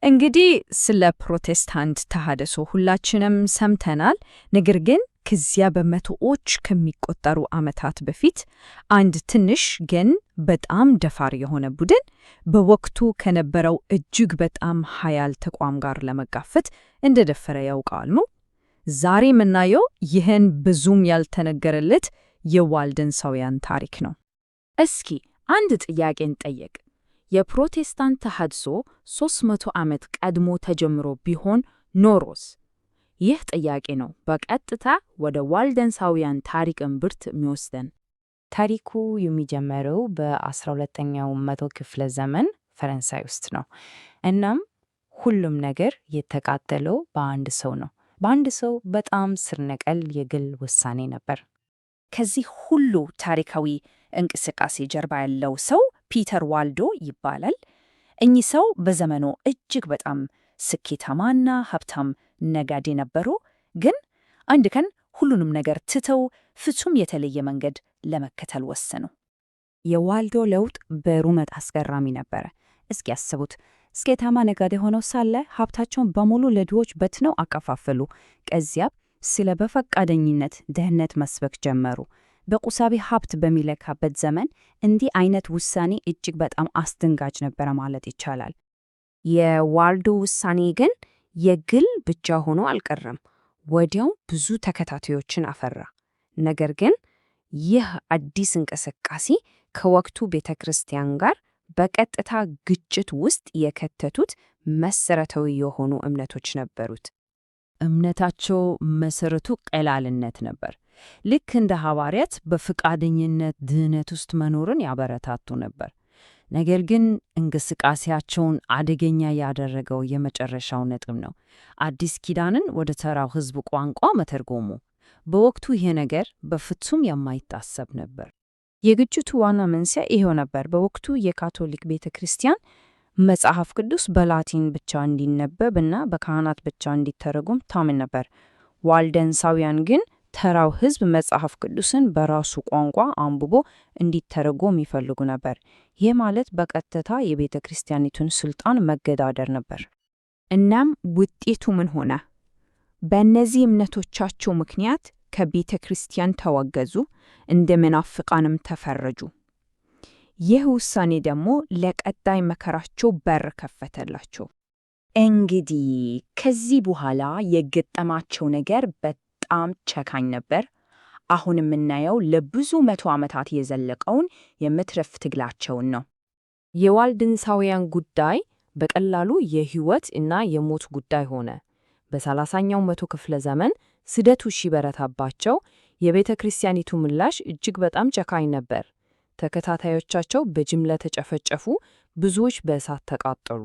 እንግዲህ ስለ ፕሮቴስታንት ተሐድሶ ሁላችንም ሰምተናል። ነገር ግን ከዚያ በመቶዎች ከሚቆጠሩ ዓመታት በፊት አንድ ትንሽ ግን በጣም ደፋር የሆነ ቡድን በወቅቱ ከነበረው እጅግ በጣም ኃያል ተቋም ጋር ለመጋፈጥ እንደደፈረ ያውቃሉ? ዛሬ የምናየው ይህን ብዙም ያልተነገረለት የዋልደንሳውያን ታሪክ ነው። እስኪ አንድ ጥያቄ እንጠይቅ። የፕሮቴስታንት ተሐድሶ 300 ዓመት ቀድሞ ተጀምሮ ቢሆን ኖሮስ? ይህ ጥያቄ ነው በቀጥታ ወደ ዋልደንሳውያን ታሪክ እምብርት የሚወስደን። ታሪኩ የሚጀመረው በ12ኛው መቶ ክፍለ ዘመን ፈረንሳይ ውስጥ ነው። እናም ሁሉም ነገር የተቃጠለው በአንድ ሰው ነው። በአንድ ሰው በጣም ስር ነቀል የግል ውሳኔ ነበር። ከዚህ ሁሉ ታሪካዊ እንቅስቃሴ ጀርባ ያለው ሰው ፒተር ዋልዶ ይባላል። እኚህ ሰው በዘመኑ እጅግ በጣም ስኬታማና ሀብታም ነጋዴ ነበሩ። ግን አንድ ቀን ሁሉንም ነገር ትተው ፍጹም የተለየ መንገድ ለመከተል ወሰኑ። የዋልዶ ለውጥ በሩመት አስገራሚ ነበረ። እስኪ ያስቡት፣ ስኬታማ ነጋዴ ሆነው ሳለ ሀብታቸውን በሙሉ ለድሆች በትነው አከፋፈሉ። ከዚያ ስለ በፈቃደኝነት ድህነት መስበክ ጀመሩ። በቁሳዊ ሀብት በሚለካበት ዘመን እንዲህ አይነት ውሳኔ እጅግ በጣም አስደንጋጭ ነበረ ማለት ይቻላል። የዋልዶ ውሳኔ ግን የግል ብቻ ሆኖ አልቀረም። ወዲያው ብዙ ተከታታዮችን አፈራ። ነገር ግን ይህ አዲስ እንቅስቃሴ ከወቅቱ ቤተ ክርስቲያን ጋር በቀጥታ ግጭት ውስጥ የከተቱት መሰረታዊ የሆኑ እምነቶች ነበሩት። እምነታቸው መሰረቱ ቀላልነት ነበር። ልክ እንደ ሐዋርያት በፈቃደኝነት ድህነት ውስጥ መኖርን ያበረታቱ ነበር። ነገር ግን እንቅስቃሴያቸውን አደገኛ ያደረገው የመጨረሻው ነጥብ ነው፤ አዲስ ኪዳንን ወደ ተራው ሕዝብ ቋንቋ መተርጎሙ። በወቅቱ ይሄ ነገር በፍጹም የማይታሰብ ነበር። የግጭቱ ዋና መንስኤ ይኸው ነበር። በወቅቱ የካቶሊክ ቤተ ክርስቲያን መጽሐፍ ቅዱስ በላቲን ብቻ እንዲነበብ እና በካህናት ብቻ እንዲተረጎም ታምን ነበር። ዋልደንሳውያን ግን ተራው ሕዝብ መጽሐፍ ቅዱስን በራሱ ቋንቋ አንብቦ እንዲተረጎም ይፈልጉ ነበር። ይህ ማለት በቀጥታ የቤተ ክርስቲያኒቱን ስልጣን መገዳደር ነበር። እናም ውጤቱ ምን ሆነ? በእነዚህ እምነቶቻቸው ምክንያት ከቤተ ክርስቲያን ተወገዙ፣ እንደ መናፍቃንም ተፈረጁ። ይህ ውሳኔ ደግሞ ለቀጣይ መከራቸው በር ከፈተላቸው። እንግዲህ ከዚህ በኋላ የገጠማቸው ነገር በጣም ጨካኝ ነበር። አሁን የምናየው ለብዙ መቶ ዓመታት የዘለቀውን የመትረፍ ትግላቸውን ነው። የዋልድንሳውያን ጉዳይ በቀላሉ የሕይወት እና የሞት ጉዳይ ሆነ። በ30ኛው መቶ ክፍለ ዘመን ስደቱ ሲበረታባቸው የቤተ ክርስቲያኒቱ ምላሽ እጅግ በጣም ጨካኝ ነበር። ተከታታዮቻቸው በጅምላ ተጨፈጨፉ፣ ብዙዎች በእሳት ተቃጠሉ።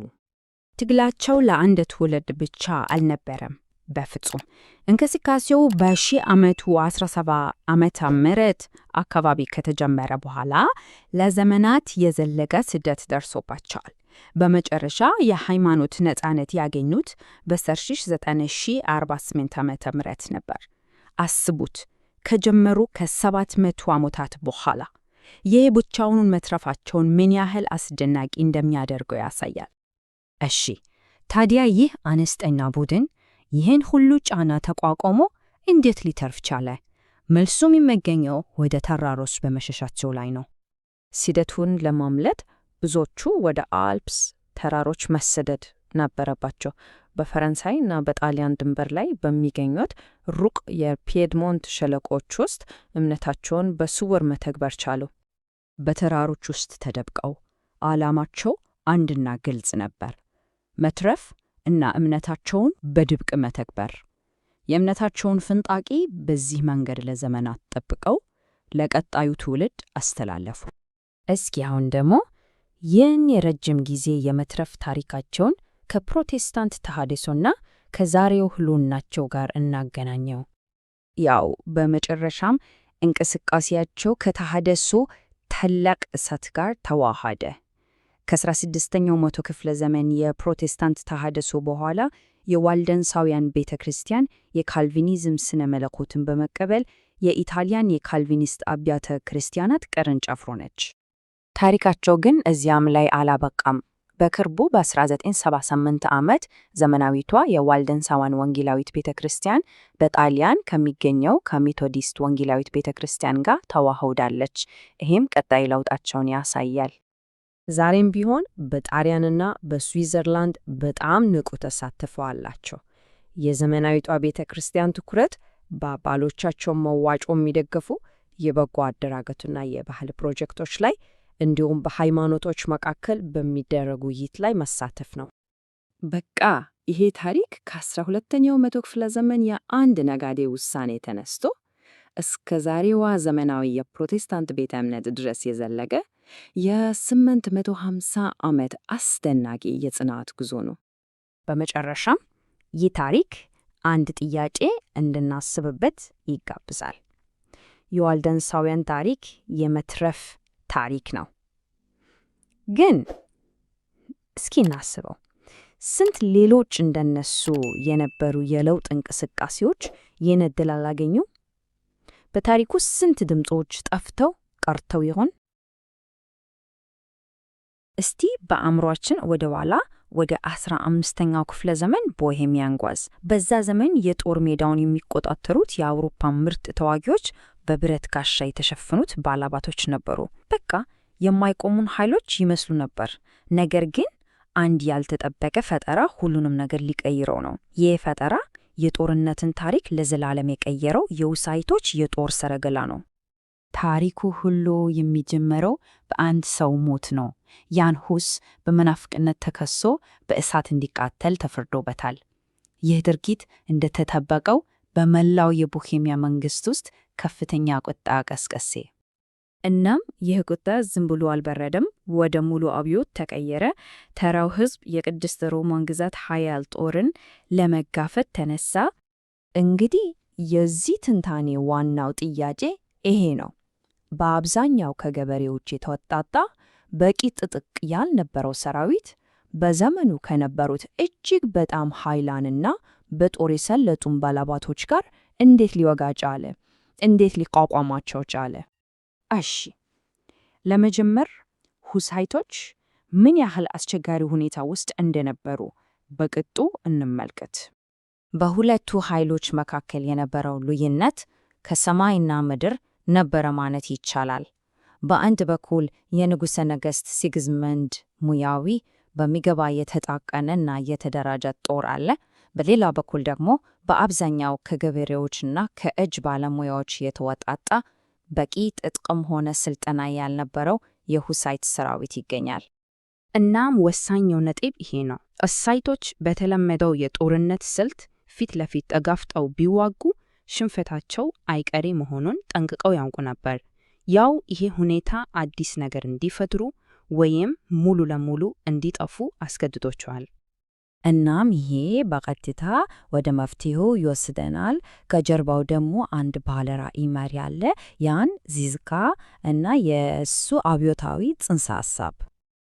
ትግላቸው ለአንድ ትውልድ ብቻ አልነበረም። በፍጹም። እንቅስቃሴው በ1017 ዓመተ ምህረት አካባቢ ከተጀመረ በኋላ ለዘመናት የዘለቀ ስደት ደርሶባቸዋል። በመጨረሻ የሃይማኖት ነፃነት ያገኙት በ1948 ዓመተ ምህረት ነበር። አስቡት፣ ከጀመሩ ከ700 ዓመታት በኋላ። ይህ ብቻውን መትረፋቸውን ምን ያህል አስደናቂ እንደሚያደርገው ያሳያል። እሺ፣ ታዲያ ይህ አነስተኛ ቡድን ይህን ሁሉ ጫና ተቋቁሞ እንዴት ሊተርፍ ቻለ? መልሱም የሚገኘው ወደ ተራሮች በመሸሻቸው ላይ ነው። ስደቱን ለማምለጥ ብዙዎቹ ወደ አልፕስ ተራሮች መሰደድ ነበረባቸው። በፈረንሳይ እና በጣሊያን ድንበር ላይ በሚገኙት ሩቅ የፒድሞንት ሸለቆዎች ውስጥ እምነታቸውን በስውር መተግበር ቻሉ። በተራሮች ውስጥ ተደብቀው ዓላማቸው አንድና ግልጽ ነበር፤ መትረፍ እና እምነታቸውን በድብቅ መተግበር። የእምነታቸውን ፍንጣቂ በዚህ መንገድ ለዘመናት ጠብቀው ለቀጣዩ ትውልድ አስተላለፉ። እስኪ አሁን ደግሞ ይህን የረጅም ጊዜ የመትረፍ ታሪካቸውን ከፕሮቴስታንት ተሐድሶና ከዛሬው ህልውናቸው ጋር እናገናኘው። ያው በመጨረሻም እንቅስቃሴያቸው ከተሐድሶ ታላቅ እሳት ጋር ተዋሃደ። ከ16ኛው መቶ ክፍለ ዘመን የፕሮቴስታንት ተሐድሶ በኋላ የዋልደንሳውያን ቤተ ክርስቲያን የካልቪኒዝም ስነ መለኮትን በመቀበል የኢታሊያን የካልቪኒስት አብያተ ክርስቲያናት ቅርንጫፍ ሆነች። ታሪካቸው ግን እዚያም ላይ አላበቃም። በቅርቡ በ1978 ዓመት ዘመናዊቷ የዋልደንሳውያን ወንጌላዊት ቤተ ክርስቲያን በጣሊያን ከሚገኘው ከሜቶዲስት ወንጌላዊት ቤተ ክርስቲያን ጋር ተዋህዳለች። ይህም ቀጣይ ለውጣቸውን ያሳያል። ዛሬም ቢሆን በጣሊያንና በስዊዘርላንድ በጣም ንቁ ተሳትፎ አላቸው። የዘመናዊቷ ቤተ ክርስቲያን ትኩረት በአባሎቻቸው መዋጮ የሚደገፉ የበጎ አድራጎትና የባህል ፕሮጀክቶች ላይ እንዲሁም በሃይማኖቶች መካከል በሚደረግ ውይይት ላይ መሳተፍ ነው። በቃ ይሄ ታሪክ ከ12ኛው መቶ ክፍለ ዘመን የአንድ ነጋዴ ውሳኔ ተነስቶ እስከ ዛሬዋ ዘመናዊ የፕሮቴስታንት ቤተ እምነት ድረስ የዘለቀ የ850 ዓመት አስደናቂ የጽናት ጉዞ ነው። በመጨረሻም ይህ ታሪክ አንድ ጥያቄ እንድናስብበት ይጋብዛል። የዋልደንሳውያን ታሪክ የመትረፍ ታሪክ ነው። ግን እስኪ እናስበው፣ ስንት ሌሎች እንደነሱ የነበሩ የለውጥ እንቅስቃሴዎች ይህን ዕድል አላገኙ? በታሪኩ ስንት ድምፆች ጠፍተው ቀርተው ይሆን? እስቲ በአእምሯችን ወደ ኋላ ወደ 15ኛው ክፍለ ዘመን ቦሄሚያ እንጓዝ። በዛ ዘመን የጦር ሜዳውን የሚቆጣጠሩት የአውሮፓ ምርጥ ተዋጊዎች በብረት ጋሻ የተሸፈኑት ባላባቶች ነበሩ። በቃ የማይቆሙን ኃይሎች ይመስሉ ነበር። ነገር ግን አንድ ያልተጠበቀ ፈጠራ ሁሉንም ነገር ሊቀይረው ነው። ይህ ፈጠራ የጦርነትን ታሪክ ለዘላለም የቀየረው የሁሳይቶች የጦር ሰረገላ ነው። ታሪኩ ሁሉ የሚጀመረው በአንድ ሰው ሞት ነው። ያን ሁስ በመናፍቅነት ተከሶ በእሳት እንዲቃጠል ተፈርዶበታል። ይህ ድርጊት እንደተጠበቀው በመላው የቦሄሚያ መንግስት ውስጥ ከፍተኛ ቁጣ ቀስቀሴ። እናም ይህ ቁጣ ዝም ብሎ አልበረደም፣ ወደ ሙሉ አብዮት ተቀየረ። ተራው ሕዝብ የቅድስት ሮማን ግዛት ኃያል ጦርን ለመጋፈጥ ተነሳ። እንግዲህ የዚህ ትንታኔ ዋናው ጥያቄ ይሄ ነው። በአብዛኛው ከገበሬዎች የተወጣጣ በቂ ትጥቅ ያልነበረው ሰራዊት በዘመኑ ከነበሩት እጅግ በጣም ኃይላንና በጦር የሰለጡን ባላባቶች ጋር እንዴት ሊወጋ ቻለ? እንዴት ሊቋቋማቸው ቻለ? እሺ፣ ለመጀመር ሁሳይቶች ምን ያህል አስቸጋሪ ሁኔታ ውስጥ እንደነበሩ በቅጡ እንመልከት። በሁለቱ ኃይሎች መካከል የነበረው ልዩነት ከሰማይና ምድር ነበረ ማለት ይቻላል። በአንድ በኩል የንጉሠ ነገሥት ሲግዝመንድ ሙያዊ በሚገባ የተጣቀነና የተደራጀ ጦር አለ። በሌላ በኩል ደግሞ በአብዛኛው ከገበሬዎችና ከእጅ ባለሙያዎች የተወጣጣ በቂ ትጥቅም ሆነ ስልጠና ያልነበረው የሁሳይት ሰራዊት ይገኛል። እናም ወሳኛው ነጥብ ይሄ ነው። ሁሳይቶች በተለመደው የጦርነት ስልት ፊት ለፊት ተጋፍጠው ቢዋጉ ሽንፈታቸው አይቀሬ መሆኑን ጠንቅቀው ያውቁ ነበር። ያው ይሄ ሁኔታ አዲስ ነገር እንዲፈጥሩ ወይም ሙሉ ለሙሉ እንዲጠፉ አስገድዶቸዋል። እናም ይሄ በቀጥታ ወደ መፍትሄው ይወስደናል። ከጀርባው ደግሞ አንድ ባለ ራዕይ መሪ አለ፣ ያን ዚዝካ እና የእሱ አብዮታዊ ጽንሰ ሐሳብ።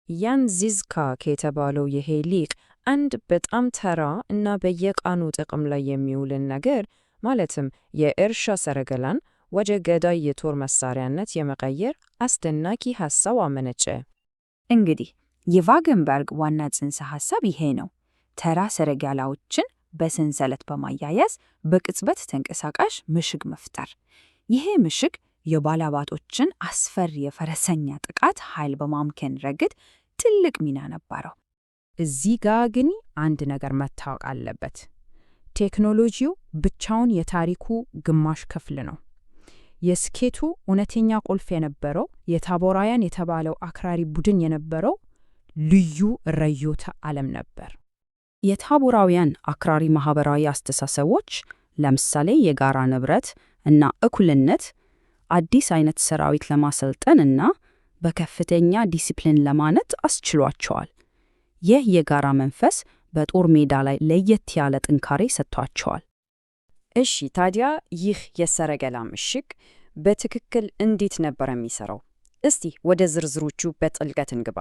ያን ዚዝካ የተባለው ይሄ ሊቅ አንድ በጣም ተራ እና በየቀኑ ጥቅም ላይ የሚውልን ነገር ማለትም የእርሻ ሰረገላን ወደ ገዳይ የጦር መሳሪያነት የመቀየር አስደናቂ ሐሳብ አመነጨ። እንግዲህ የቫገንበርግ ዋና ጽንሰ ሐሳብ ይሄ ነው። ተራ ሰረገላዎችን በሰንሰለት በማያያዝ በቅጽበት ተንቀሳቃሽ ምሽግ መፍጠር። ይሄ ምሽግ የባላባቶችን አስፈሪ የፈረሰኛ ጥቃት ኃይል በማምከን ረገድ ትልቅ ሚና ነበረው። እዚህ ጋ ግን አንድ ነገር መታወቅ አለበት። ቴክኖሎጂው ብቻውን የታሪኩ ግማሽ ክፍል ነው። የስኬቱ እውነተኛ ቁልፍ የነበረው የታቦራውያን የተባለው አክራሪ ቡድን የነበረው ልዩ ርዕዮተ ዓለም ነበር። የታቦራውያን አክራሪ ማህበራዊ አስተሳሰቦች፣ ለምሳሌ የጋራ ንብረት እና እኩልነት፣ አዲስ አይነት ሰራዊት ለማሰልጠን እና በከፍተኛ ዲሲፕሊን ለማነጽ አስችሏቸዋል። ይህ የጋራ መንፈስ በጦር ሜዳ ላይ ለየት ያለ ጥንካሬ ሰጥቷቸዋል። እሺ ታዲያ ይህ የሰረገላ ምሽግ በትክክል እንዴት ነበር የሚሰራው? እስቲ ወደ ዝርዝሮቹ በጥልቀት እንግባ።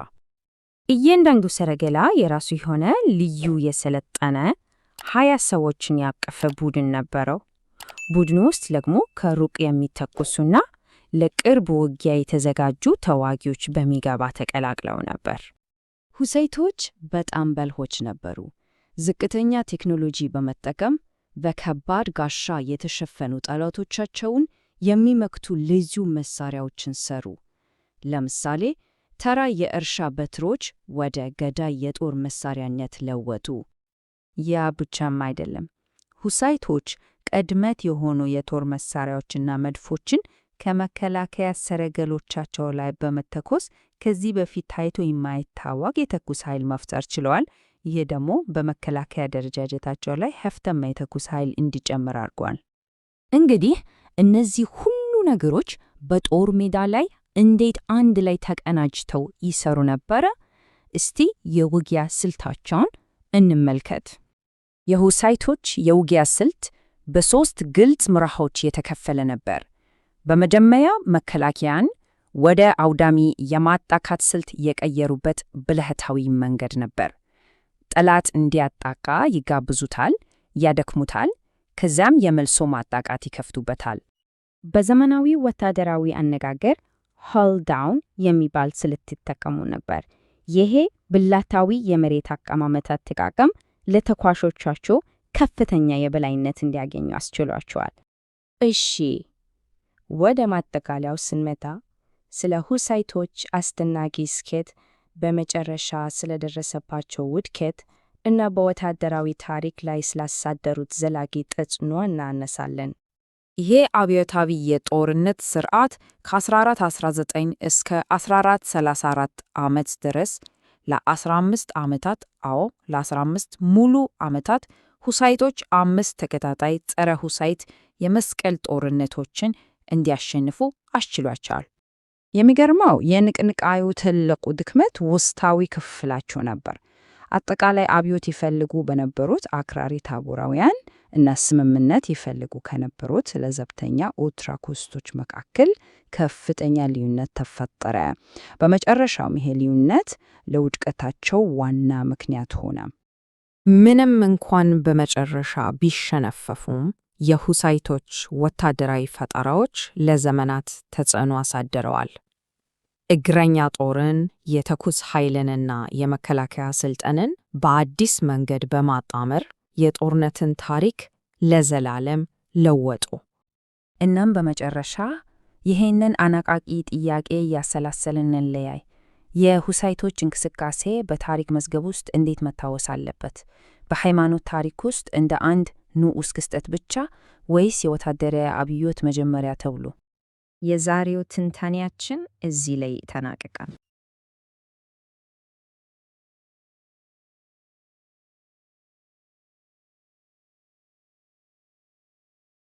እያንዳንዱ ሰረገላ የራሱ የሆነ ልዩ የሰለጠነ 20 ሰዎችን ያቀፈ ቡድን ነበረው። ቡድኑ ውስጥ ደግሞ ከሩቅ የሚተኩሱና ለቅርብ ውጊያ የተዘጋጁ ተዋጊዎች በሚገባ ተቀላቅለው ነበር። ሁሳይቶች በጣም በልሆች ነበሩ። ዝቅተኛ ቴክኖሎጂ በመጠቀም በከባድ ጋሻ የተሸፈኑ ጠላቶቻቸውን የሚመክቱ ልዩ መሳሪያዎችን ሰሩ። ለምሳሌ ተራ የእርሻ በትሮች ወደ ገዳይ የጦር መሳሪያነት ለወጡ። ያ ብቻም አይደለም። ሁሳይቶች ቀድመት የሆኑ የጦር መሳሪያዎችና መድፎችን ከመከላከያ ሰረገሎቻቸው ላይ በመተኮስ ከዚህ በፊት ታይቶ የማይታወቅ የተኩስ ኃይል መፍጠር ችለዋል። ይህ ደግሞ በመከላከያ ደረጃጀታቸው ላይ ከፍተኛ የተኩስ ኃይል እንዲጨምር አድርጓል። እንግዲህ እነዚህ ሁሉ ነገሮች በጦር ሜዳ ላይ እንዴት አንድ ላይ ተቀናጅተው ይሰሩ ነበረ? እስቲ የውጊያ ስልታቸውን እንመልከት። የሁሳይቶች የውጊያ ስልት በሦስት ግልጽ ምዕራፎች የተከፈለ ነበር። በመጀመሪያ መከላከያን ወደ አውዳሚ የማጥቃት ስልት የቀየሩበት ብልሃታዊ መንገድ ነበር። ጠላት እንዲያጣቃ ይጋብዙታል፣ ያደክሙታል፣ ከዚያም የመልሶ ማጥቃት ይከፍቱበታል። በዘመናዊ ወታደራዊ አነጋገር hull down የሚባል ስልት ይጠቀሙ ነበር። ይሄ ብልሃታዊ የመሬት አቀማመጥ አጠቃቀም ለተኳሾቻቸው ከፍተኛ የበላይነት እንዲያገኙ አስችሏቸዋል። እሺ፣ ወደ ማጠቃለያው ስንመጣ ስለ ሁሳይቶች አስደናቂ ስኬት፣ በመጨረሻ ስለደረሰባቸው ውድቀት እና በወታደራዊ ታሪክ ላይ ስላሳደሩት ዘላቂ ተጽዕኖ እናነሳለን። ይሄ አብዮታዊ የጦርነት ስርዓት ከ1419 እስከ 1434 ዓመት ድረስ ለ15 ዓመታት፣ አዎ ለ15 ሙሉ ዓመታት ሁሳይቶች አምስት ተከታታይ ጸረ ሁሳይት የመስቀል ጦርነቶችን እንዲያሸንፉ አስችሏቸዋል። የሚገርመው የንቅናቄው ትልቁ ድክመት ውስጣዊ ክፍፍላቸው ነበር። አጠቃላይ አብዮት ይፈልጉ በነበሩት አክራሪ ታቦራውያን እና ስምምነት ይፈልጉ ከነበሩት ለዘብተኛ ኡትራኮስቶች መካከል ከፍተኛ ልዩነት ተፈጠረ። በመጨረሻውም ይሄ ልዩነት ለውድቀታቸው ዋና ምክንያት ሆነ። ምንም እንኳን በመጨረሻ ቢሸነፈፉም የሁሳይቶች ወታደራዊ ፈጠራዎች ለዘመናት ተጽዕኖ አሳድረዋል። እግረኛ ጦርን፣ የተኩስ ኃይልንና የመከላከያ ስልጠንን በአዲስ መንገድ በማጣመር የጦርነትን ታሪክ ለዘላለም ለወጡ። እናም በመጨረሻ ይሄንን አነቃቂ ጥያቄ እያሰላሰልን እንለያይ። የሁሳይቶች እንቅስቃሴ በታሪክ መዝገብ ውስጥ እንዴት መታወስ አለበት? በሃይማኖት ታሪክ ውስጥ እንደ አንድ ንዑስ ክስተት ብቻ ወይስ የወታደራዊ አብዮት መጀመሪያ ተብሎ? የዛሬው ትንታኔያችን እዚህ ላይ ይጠናቀቃል።